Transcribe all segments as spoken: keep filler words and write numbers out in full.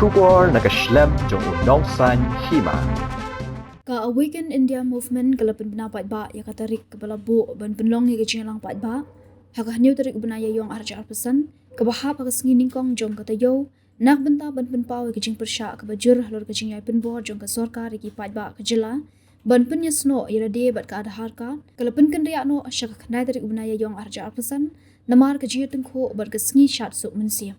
Khubor na ka shlem jong u nongsaiñ hima. Ka Awaken India Movement ka la pynbna paidbah ïa ka tarik kaba la buh ban pynlong ïa ka jingïalang paidbah ha ka hynñiew tarik u bnai Ïaiong arhajar arphew san, kaba hap ha ka sngi nyngkong jong ka taïew, na ka bynta ban pynpaw ïa ka jingpyrshah kaba jur halor ka jingïai pynbor jong ka sorkar ïa ki paidbah ka jylla ban pynïasnoh ïa lade bad ka Aadhaar card, ka la pynkynriah noh sha ka khyndai tarik u bnai Ïaiong arhajar arphew san, namar ka jingïatyngkhuh bad ka sngi shad suk mynsiem.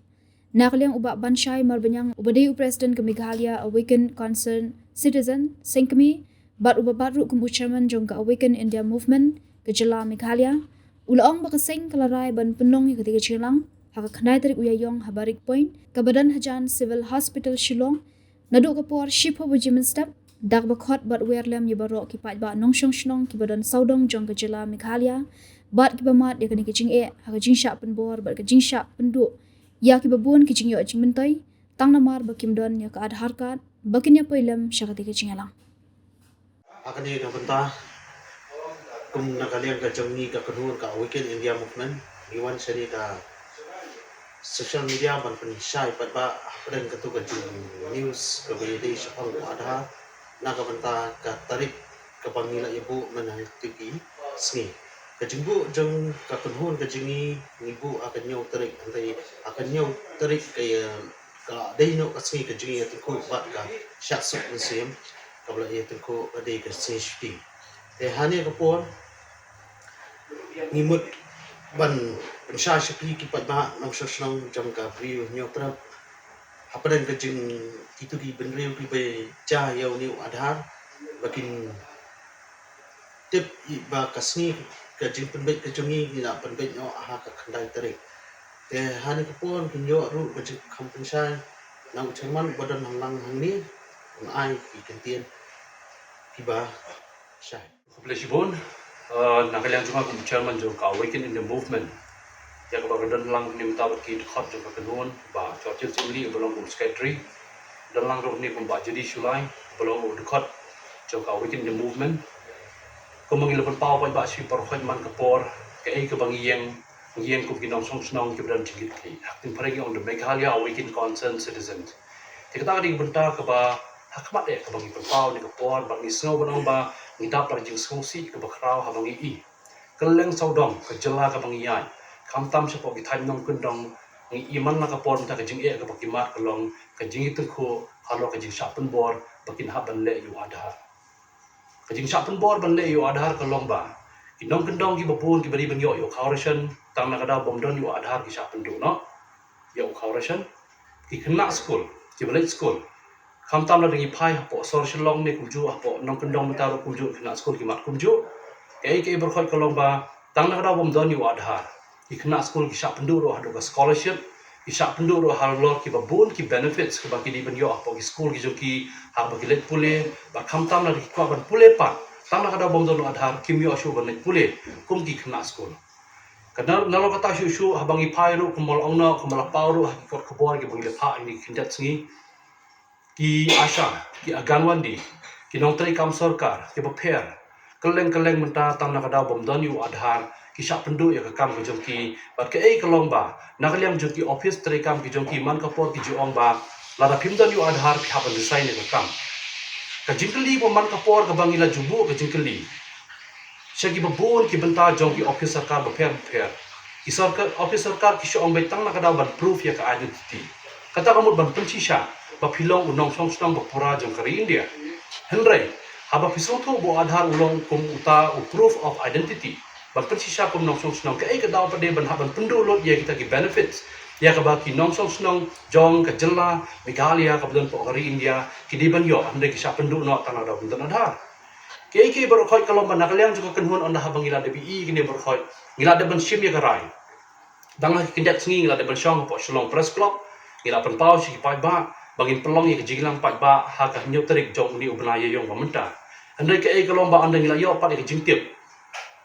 Na ka liang u Bah Banshai Marbaniang, uba dei u President ka Meghalaya Awaken Concerned Citizen Seng Kmie, bad uba bat ruh kum u Chairman jong ka Awaken India Movement ka jylla Meghalaya, u la ong ba ka seng ka la rai ban pynlong ïa katei ka jingïalang ha ka khyndai tarik u Ïaiong ha Barik Point, kaba don hajan Civil Hospital Shillong, naduh ka por shiphew baje mynstep, da kaba khot bad wer lem ïa baroh ki paidbah nongshong shnong kiba don sawdong jong ka jylla Meghalaya, bad kiba mad ïa kane ka jingeh ha ka jingshah pynbor bad ka jingshah pynduh ïa kiba bun ki jingïoh jingmyntoi, tang namar ba kim don ïa ka Aadhaar card ba kin ïa poi lem sha katei ka jingïalang. Ha kane ka bynta, kum na ka liang ka jong ngi ka kynhun ka Awaken India Movement, ngi wan shane ka social media ban pynshai paidbah hapdeng katu ka jing news kaba ïadei shaphang u Aadhaar, na ka bynta ka tarik kaba ngi la ïa buh mynta ha kito ki sngi. Ka jingbuh jong ka kynhun ka jong ngi, ngi buh ha ka hynñiew tarik, hynrei ha ka hynñiew tarik ka ïa ka dei noh ka sngi ka jingïatyngkhuh bad ka shah suk mynsiem, kaba la ïatyngkhuh ka dei ka sngi Shuti. Te hane ka por ngi mut ban pynshai sha phi ki paidbah nongshong shnong jong ka Bri u Hynñiewtrep hapdeng ka jing kito ki bynriew kiba jia ïa une u Aadhaar, ba kin tip ïa ba ka sngi ka jingpynbeit ka jong ngi ngi la pynbeit noh ha ka khyndai tarik. Te hane ka por ngin ïoh ruh ka jingkham pynshai na u chairman uba don hanglang hangne, un ai ki kyntien kiba shai. Khublei shibun, eh, na ka liang jong nga kum chairman jong ka Awaken India Movement, ïa kaba ka don lang ni mynta bad ki dkhot jong ka kynhun, Bah Chorjit Syiemlieh uba long kum secretary, don lang ruh ni kum Bah J D Shullai uba long u dkhot jong ka Awaken India Movement. Kumba ngi la pynpaw paidbah sha phi baroh khoit man ka por, kaei kaba ngi ïeng, ngi ïeng kum ki nongshong shnong kiba don jingkitkhlieh. Ha ktien phareng ngi ong the Meghalaya Awaken Concerned Citizens. Te kata ka dei ka bynta kaba ha khmat eh kaba ngi pynpaw ne ka por, bad ngi sngew ban ong ba ngi dap bad ka jingsngewsih kaba khraw haba ngi i kylleng sawdong ka jylla kaba ngi ïaid, khamtam shapoh ki thaiñ nongkyndong, ngi i man la ka por mynta ka jingeh kaba ki mad ka long ka jingïatyngkhuh halor ka jingshah pynbor ba kin hap ban leh ïa u Aadhaar. Ka jingshah pynbor ban leh ïa u Aadhaar ka long ba ki nongkyndong kiba bun kiba dei ban ïoh ïa u khaw ration, tang na ka daw bym don ïa u Aadhaar ki shah pynduh noh ïa u khaw ration. Ki khynnah skul kiba leit skul, khamtam lada ngi phai hapoh sor Shillong ne kumjuh, hapoh nongkyndong mynta ruh kumjuh, khynnah skul ki mad kumjuh. Kaei kaei baroh khoit ka long ba tang na ka daw bym don ïa u Aadhaar, ki khynnah skul ki shah pynduh ruh haduh ka scholarship, ki shah pynduh ruh halor kiba bun ki benefits kiba ki dei ban ïoh hapoh ki skul ki jong ki haba ki leit pule, bad khamtam lada ki kwah ban pule pat, tang na ka daw bym don u Aadhaar kim ïoh shuh ban leit pule kum ki khynnah skul. Ka na, nalor kata shuh shuh haba ngi phai ruh kumba la ong noh, kumba la paw ruh ha ki kot khubor kiba ngi la phah ha kine ki khyndiat sngi, ki ASHA, ki Anganwadi, ki nongtrei kam sorkar kiba pher, kylleng kylleng mynta tang na ka daw bym don ïa u Aadhaar ki shah pynduh ïa ka kam ka jong ki. Bad kaei ka long ba na ka liang jong ki office trei kam ki jong ki man ka por ki ju ong ba lada phim don ïa u Aadhaar phi hap ban resign ïa ka kam. Ka jingkylli ba man ka por kaba ngi la ju buh ka jingkylli sha kiba bun ki bynta jong ki office sorkar bapher bapher. Ki sorkar, office sorkar ki shu ong beit tang na ka daw ban proof ïa ka identity. Kata ka mut ban pynshisha ba phi long u nongshong shnong ba pura jong ka ri India. Hynrei haba phi sngewthuh ba u Aadhaar u long kum uta u proof of identity, ban pynshisha kum nongshong shnong, kaei ka daw pat de ban hap ban pynduh lut ïa kita ki benefits ïa kaba ki nongshong shnong jong ka jylla Meghalaya kaba don hapoh ka ri India ki dei ban ïoh, hynrei ki shah pynduh noh tang na ka daw ban don Aadhaar. Kaei kaei baroh khoit ka long ba na ka liang jong ka kynhun ynda haba ngi la dep ïohi kine baroh khoit, ngi la dep ban shim ïa ka rai. Dang ha ki khyndiat sngi ngi la dep ban shong hapoh Shillong Press Club, ngi la pynpaw sha ki paidbah ba ngin pynlong ïa ka jingïalang paidbah ha ka hynñiew tarik jong une u bnai Ïaiong ba mynta. Hynrei kaei ka long ba ynda ngi la ïoh pat ïa ka jingtip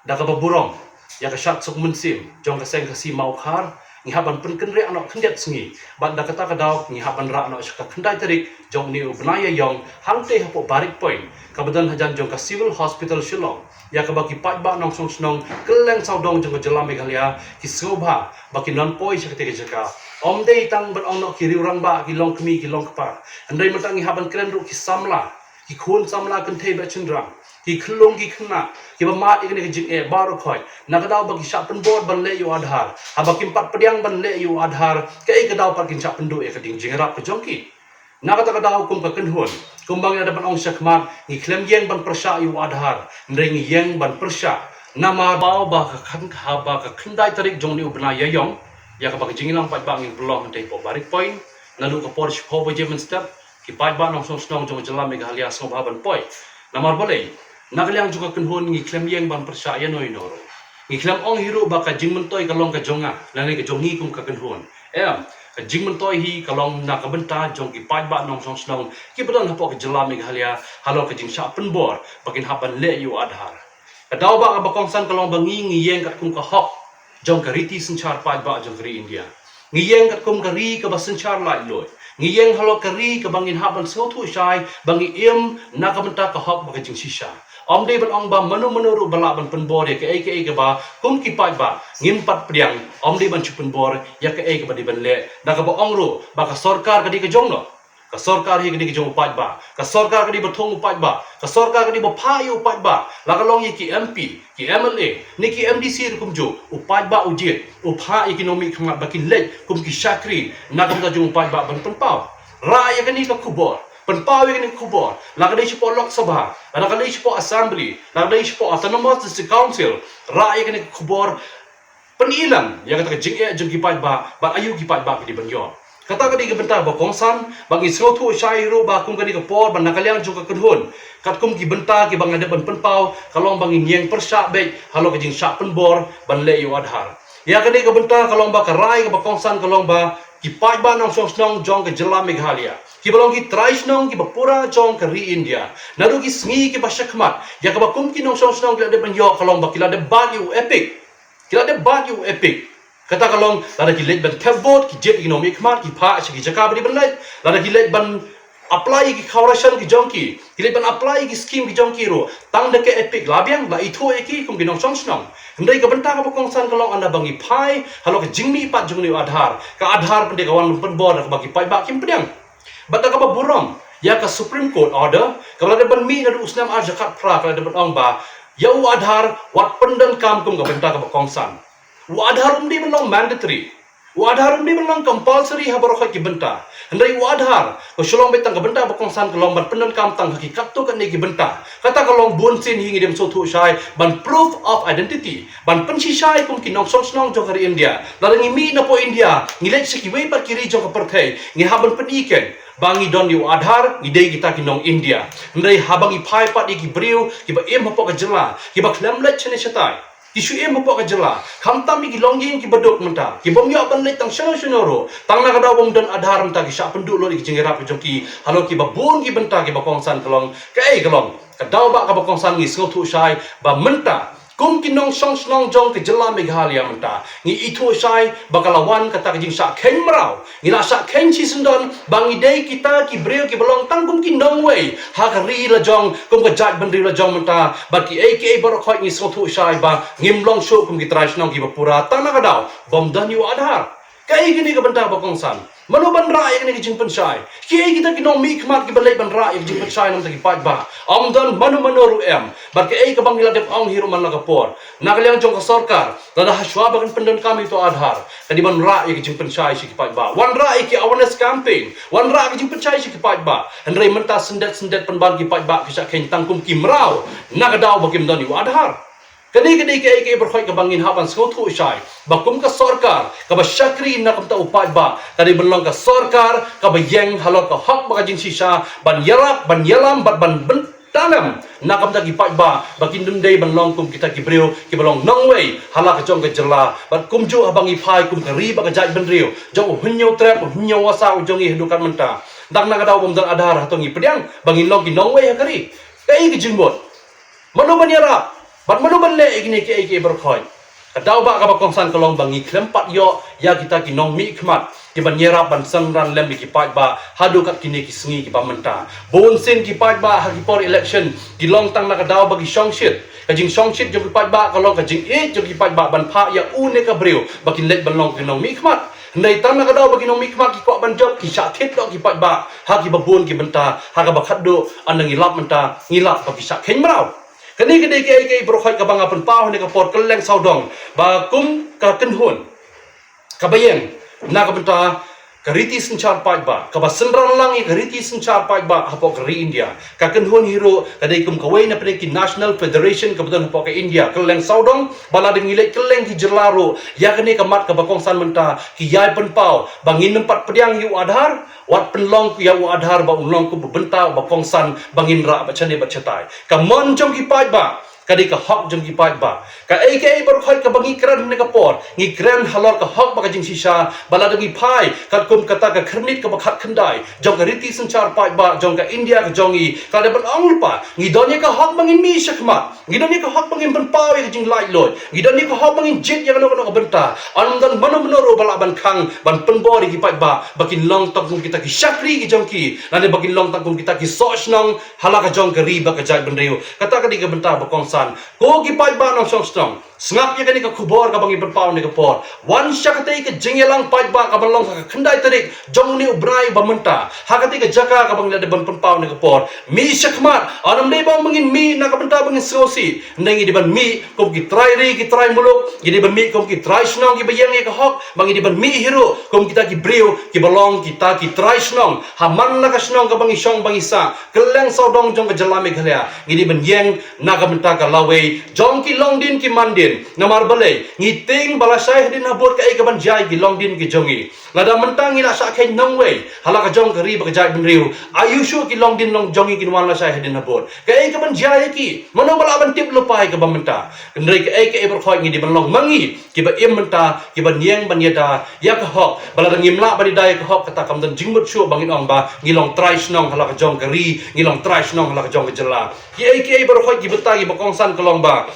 da kaba burom ïa ka shad suk mynsiem jong ka seng Khasi Mawkhar, ngi hap ban pynkynriah noh khyndiat sngi, bad da kata ka daw ngi hap ban rah noh sha ka khyndai tarik jong une u bnai Ïaiong hangtei hapoh Barik Point kaba don hajan jong ka Civil Hospital Shillong, ïa kaba ki paidbah nongshong shnong kylleng sawdong jong ka jylla Meghalaya ki sngewbha ba kin wan poi sha katei ka jaka Ym dei tang ban ong noh ki riew rangbah, ki longkmie, ki longkpa. Hynrei mynta ngi hap ban kren ruh ki samla, ki khun samla kynthei bad shynrang, ki khyllung ki khynnah, kiba mad ïa kane ka jingeh baroh khoit. Na ka daw ba ki shah pynbor ban leh ïa u Aadhaar, haba kim pat pdiang ban leh ïa u Aadhaar, kaei ka daw pat kin shah pynduh ïa ka ding jingïarap ka jong ki. Na kata ka daw kum ka kynhun, kumba ngi la dep ban ong shakhmat, ngi khlem ïeng ban pyrshah ïa u Aadhaar, hynrei ngi ïeng ban pyrshah. Namar ba ka khan, haba ka khyndai tarik jong une u bnai Ïaïong, ïa kaba ka jingïalang paidbah ngin pynlong hangtei hapoh Barik Point, naduh ka por shiphew baje mynstep, ki paidbah nongshong shnong jong ka jylla Meghalaya sngewbha ban poi. Namar balei, na ka liang jong ka kynhun ngi khlem ïeng ban pyrshah ïano ïano ruh. Ngi khlem ong hi ruh ba ka jingmyntoi ka long ka jong nga, lane ka jong ngi kum ka kynhun. Em, ka jingmyntoi hi ka long na ka bynta jong ki paidbah nongshong shnong kiba don hapoh ka jylla Meghalaya, halor ka jingshah pynbor ba kin hap ban leh ïa u Aadhaar. Ka daw ba kaba kongsan ka long ba ngi, ngi ïeng katkum ka hok jong ka riti synshar paidbah jong ka ri India. Ngi ïeng katkum ka ri kaba synshar laitluid. Ngi ïeng halor ka ri kaba ngin hap ban sngewthuh shai ba ngi im na ka bynta ka hok bad ka jingshisha. Ym dei ban ong ba mano mano ruh ba lah ban pynbor ïa kaei kaei kaba kum ki paidbah ngim pat pdiang, ym dei ban shu pynbor ïa kaei kaba dei ban leh, da kaba ong ruh ba ka sorkar ka dei ka jong no. Ka sorkar hi ka dei ka jong u paidbah. Ka sorkar ka dei ba thung u paidbah. Ka sorkar ka dei ba phah ïa u paidbah. La ka long ïa ki M P, ki M L A, ne ki M D C ruh kumjuh, u paidbah u jied, u phah ïa ki nongmihkhmat ba kin leit kum ki shakri na ka bynta jong u paidbah ban pynpaw. Rah ïa kane ka khubor, pynpaw ïa kane ka khubor, la ka dei shapoh Lok Sabha, la ka dei shapoh Assembly, la ka dei shapoh Autonomous District Council. Rah ïa kane ka khubor, pyni lang ïa kata ka jingeh jong ki paidbah, bad aïu ki paidbah ki dei ban ïoh. Kata ka dei ka bynta ba kongsan, ba ngi sngewthuh shai ruh ba kum kane ka por, ba na ka liang jong ka kynhun, katkum ki bynta kiba nga dep ban pynpaw, ka long ba ngin ïeng pyrshah beit halor ka jingshah pynbor ban leh ïa u Aadhaar. Ïa kane ka bynta ka long ba ka rai kaba kongsan ka long ba ki paidbah nongshong shnong jong ka jylla Meghalaya, kiba long ki trai shnong kiba pura jong ka ri India, naduh ki sngi kiba shakhmat, ïa kaba kum ki nongshong shnong ki la dep ban ïoh ka long ba ki la dep bat ïa u EPIC. Ki la dep bat ïa u EPIC. Kata ka long, lada ki leit ban thep vote, ki jied ïa ki nongmihkhmat, ki phah sha ki jaka ba dei ban leit. Lada ki leit ban apply ïa ki khawra shan ki jong ki, ki leit ban apply ïa ki skim ki jong ki ruh, tang da ka EPIC la biang, la ithuh ïa ki kum ki nongshong shnong. Hynrei ka bynta kaba kongsan ka long, ynda ba ngi phai halor ka jingmihpat jong une u Aadhaar, ka Aadhaar pynban ka wan ban pynbor da kaba ki paidbah kim pdiang. Bad da kaba burom ïa ka Supreme Court order kaba la dep ban mih naduh u snem ar hajar khatphra, ka la dep ban ong ba ïa u Aadhaar wat pyndonkam kum ka bynta kaba kongsan. U Aadhaar um dei ban long mandatory. U Aadhaar um dei ban long compulsory ha baroh khoit ki bynta. Hynrei u Aadhaar ka shu long beit tang ka bynta ba kongsan, ka long ban pyndonkam tang ha ki katto katne ki bynta. Kata ka long bunsien hi ngi dei ban sngewthuh shai ban proof of identity, ban pynshisha kum ki nongshong shnong jong ka ri India. Lada ngi mih na poh India, ngi leit sha kiwei pat ki ri jong ka pyrthei, ngi hap ban pyni keiñ ba ngi don ïa u Aadhaar, ngi dei kita ki nong India. Hynrei haba ngi phai pat ïa ki briew kiba im hapoh ka jylla, kiba khlem leit shane shatai, ki shu im hapoh ka jylla, khamtam ïa ki longïing kiba duk mynta, ki bym ïoh ban leit tang shano shano ruh, tang na ka daw bym don Aadhaar mynta ki shah pynduh lut ïa ki jingïarap ki jong ki halor kiba bun ki bynta kiba kongsan, ka long kaei ka long. Ka daw ba kaba kongsan ngi sngewthuh shai ba mynta kum ki nongshong shnong jong ka jylla Meghalaya mynta, ngi ithuh shai ba ka la wan kata ka jingshah kheiñ mraw. Ngi la shah kheiñ shisyndon ba ngi dei kita ki briew kiba long tang kum ki nongwei ha ka ri la jong, kum ka jaitbynriew la jong mynta. Bad kiei kiei baroh khoit ngi sngewthuh shai ba ngim long shuh kum ki trai shnong kiba pura, tang na ka daw bym don ïa u Aadhaar. Kaei kane ka bynta ba kongsan? Mano ban rah ïa kane ka jingpynshai? Kiei kita ki nongmihkhmat kiba leit ban rah ïa ka jingpynshai na ka bynta ki paidbah? Ym don mano mano ruh em. Bad kaei kaba ngi la dep ong hi ruh man la ka por, na ka liang jong ka sorkar, lada ha shuwa ba kan pyndonkam ïa u Aadhaar, ka dei ban rah ïa ka jingpynshai sha ki paidbah. Wan rah ïa ki awareness campaign, wan rah ïa ka jingpynshai sha ki paidbah. Hynrei mynta syndet syndet pynban ki paidbah ki shah kheiñ tang kum ki mraw, na ka daw ba kim don ïa u Aadhaar. Kane ka dei kaei kaei baroh khoit kaba ngin hap ban sngewthuh shai ba kum ka sorkar kaba shakri na ka bynta u paidbah, ka dei ban long ka sorkar kaba ïeng halor ka hok bad ka jingshisha, ban ïarap, ban ïalam bad ban bynta lem na ka bynta ki paidbah, ba kin ym dei ban long kum kita ki briew kiba long nongwei ha la ka jong ka jylla. Bad kumjuh haba ngi phai kum ka ri bad ka jaitbynriew jong u Hynñiewtrep, u Hynñiewasa u jong ngi haduh katne mynta, tang na ka daw bym don Aadhaar, hato ngi pdiang ba ngin long ki nongwei ha ka ri? Kaei ka jingmut? Mano ban ïarap bad mano ban leh ïa kine kiei kiei baroh khoit? Ka daw ba kaba kongsan ka long ba ngi khlem pat ïoh ïa kita ki nongmihkhmat kiban ïarap ban synran lem ïa ki paidbah haduh kat kine ki sngi kiba mynta. Bunsien ki paidbah ha ki por election ki long tang na ka daw ba ki shongshit. Ka jingshongshit jong ki paidbah ka long ka jingïeit jong ki paidbah ban phah ïa une ka briew ba kin leit ban long ki nongmihkhmat. Hynrei tang na ka daw ba ki nongmihkhmat ki kwah ban jop, ki shah thied noh ki paidbah ha kiba bun ki bynta. Ha kaba khatduh, ynda ngi lap mynta, ngi lap ba ki shah kheiñ mraw. Kane ka dei kaei kaei baroh kaba nga pynpaw ha kane ka por kylleng sawdong, ba kum ka kynhun kaba ïeng na ka bynta ka riti synshar paidbah, kaba synran lang ïa ka riti synshar paidbah hapoh ka ri India. Ka kynhun hi ruh ka dei kum kawei na pdeng ki National Federation kaba don hapoh ka India kylleng sawdong, ba lada ngi leit kylleng ki jylla ruh, ïa kane ka mat kaba kongsan mynta ki ïai pynpaw ba ngin ym pat pdiang ïa u Aadhaar, wat pynlong ïa u Aadhaar ba un long kum u bynta uba kongsan ba ngin rah bad shane bad shatai. Ka mon jong ki paidbah ka dei ka hok jong ki paidbah. Kaei kaei baroh kaba ngi kren ha kane ka por, ngi kren halor ka hok bad ka jingshisha. Ba lada ngi phai katkum kata ka khyrnit kaba khatkhyndai jong ka riti synshar paidbah jong ka India ka jong ngi, ka dei ban ong lypa, ngi don ïa ka hok ba ngin mih shakhmat, ngi don ïa ka hok ba ngin pynpaw ïa ka jinglaitluid, ngi don ïa ka hok ba ngin jied ïa kano kano ka bynta. Ym don mano mano ruh ba lah ban khang ban pynbor ïa ki paidbah ba kin long tang kum kita ki shakri ki jong ki, lane ba kin long tang kum kita ki soh shnong ha la ka jong ka ri bad ka jaitbynriew. Kata ka dei ka bynta ba kongsan. Ko ki paidbah nongshong shnong, sngap ïa kane ka khubor kaba ngi pynpaw ha kane ka por. Wan sha katei ka jingïalang paidbah kaba long ha ka khyndai tarik jong une u bnai ba mynta, ha katei ka jaka kaba ngi la dep ban pynpaw ha kane ka por. Mih shakhmat, ym dei ba ngin mih na ka bynta ba ngin sngewsih, hynrei ngi dei ban mih kum ki trai ri ki trai muluk, ngi dei ban mih kum ki trai shnong kiba ïeng ïa ka hok, ba ngi dei ban mih hi ruh kum kita ki briew kiba long kita ki trai shnong ha man la ka shnong kaba ngi shong ba ngi sah kylleng sawdong jong ka jylla Meghalaya. Ngi dei ban ïeng na ka bynta ka lawei jong ki longdien ki mandien. Namar balei? Ngi tieng ba lashai hadien habud kaei kaban jia ïa ki longdien ki jong ngi. Lada mynta ngi la shah kheiñ nongwei ha la ka jong ka ri bad ka jaitbynriew, aïu shuh ki longdien long jong ngi kin wan lashai hadien habud? Kaei kaban jia ïa ki? Mano ba lah ban tip lypa ïa kaba mynta? Hynrei kaei kaei baroh ngi dei ban long ma ngi kiba im mynta, kiban ïeng ban ïada ïa ka hok. Ba lada ngim lah ban ïada ïa ka hok, kata kam don jingmut shuh ba ngin ong ba ngi long trai shnong ha la ka jong ka ri, ngi long trai shnong ha la ka jong ka jylla. Kiei kiei baroh ki bynta kiba kongsan ka long ba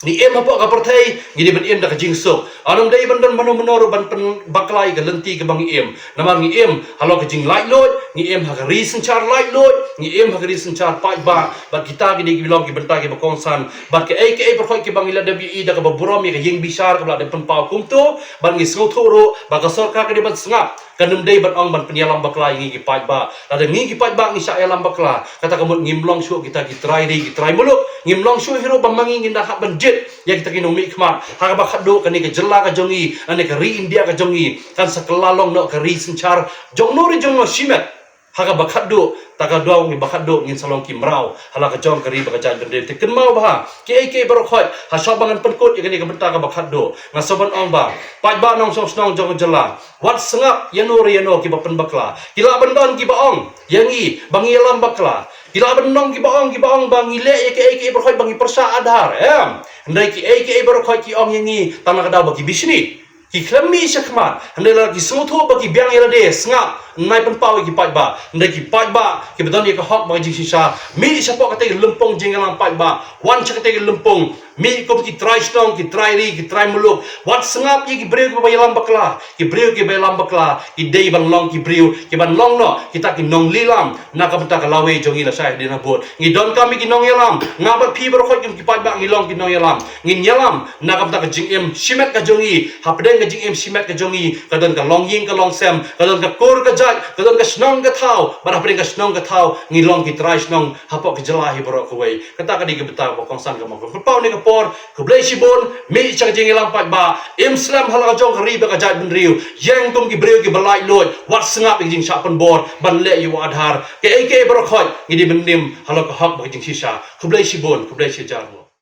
ngi im hapoh ka pyrthei, ngi dei ban im da ka jingsuk. Ym dei ban don mano mano ruh ban pynbakla ïa ka lynti kaba ngi im. Namar ngi im halor ka jinglaitluid, ngi im ha ka ri synshar laitluid, ngi im ha ka ri synshar paidbah. Bad kita ki dei ki long ki bynta kiba kongsan. Bad kaei kaei baroh kiba ngi la dep ïohi da kaba burom ïa ka ïing bishar kaba la dep pynpaw kumto, bad ngi sngewthuh ruh ba ka sorkar ka dei ban sngap. Kan ym dei ban ong ban pynïalam bakla ïa ngi ki paidbah. Lada ngi ki paidbah ngi shah ïalam bakla, kata ka mut ngim long shuh kita ki trai ri ki trai muluk, ngim long shuh hi ruh ba ma ngi ngin da hap ban jied ïa kita ki nongmihkhmat. Ha kaba khatduh kane ka jylla ka jong ngi, lane ka ri India ka jong ngi, kan sa kylla long noh ka ri synshar jong no re jong no shimet. Ha kaba khatduh, ta ka daw ngi ba khatduh ngin sa long ki mraw ha la ka jong ka ri bad ka jaitbynriew. Te kynmaw bha, kiei kiei baroh, ha shwa ba ngan pynkut ïa kane ka bynta kaba khatduh, nga sngewbha ban ong ba paidbah nongshong shnong jong ka jylla, wat sngap ïa no re ïa no kiba pynbakla. Ki lah ban don kiba ong ïa ngi ba ngi ïalam bakla. Ki lah ban don kiba ong, kiba ong ba ngi leh ïa kiei kiei baroh ba ngi pyrshah Aadhaar. Em, hynrei kiei kiei baroh ki ong ïa ngi tang na ka daw ba ki bishni. Ki khlem mih shakhmat, hynrei lada ki sngewthuh ba ki biang ïa lade, sngap, nai pynpaw ïa ki paidbah. Hynrei ki paidbah kiba don ïa ka hok bad ka jingshisha, mih shapoh katei ka lympung jingïalang paidbah, wan sha katei ka lympung, mih kum ki trai shnong, ki trai ri, ki trai muluk. Wat sngap ïa ki briew kiba ïalam bakla, ki briew kiba ïalam bakla ki dei ban long ki briew kiban long noh kita ki nonglilam na ka bynta ka lawei jong ngi lashai hadien habud. Ngi donkam ïa ki nongïalam. Nga bad phi baroh kum ki paidbah ngi long ki nongïalam. Ngin ïalam na ka bynta ka jingim shimet ka jong ngi. Hapdeng ka jingim shimet ka jong ngi ka don ka longïing ka longsem, ka don ka kur ka jait, ka don ka shnong ka thaw. Bad hapdeng ka shnong ka thaw ngi long ki trai shnong hapoh ka jylla hi baroh kawei. Kata ka dei ka bynta ba kongsan kaba nga pynpaw ha kane ka por. Khublei shibun, mih sha ka jingïalang paidbah, im slem ha la ka jong ka ri bad ka jaitbynriew, ïeng kum ki briew kiba laitluid, wat sngap ïa ka jingshah pynbor ban leh ïa u Aadhaar. Kiei kiei baroh ngi dei ban im halor ka hok bad ka jingshisha. Khublei shibun, khublei shihajar nguh.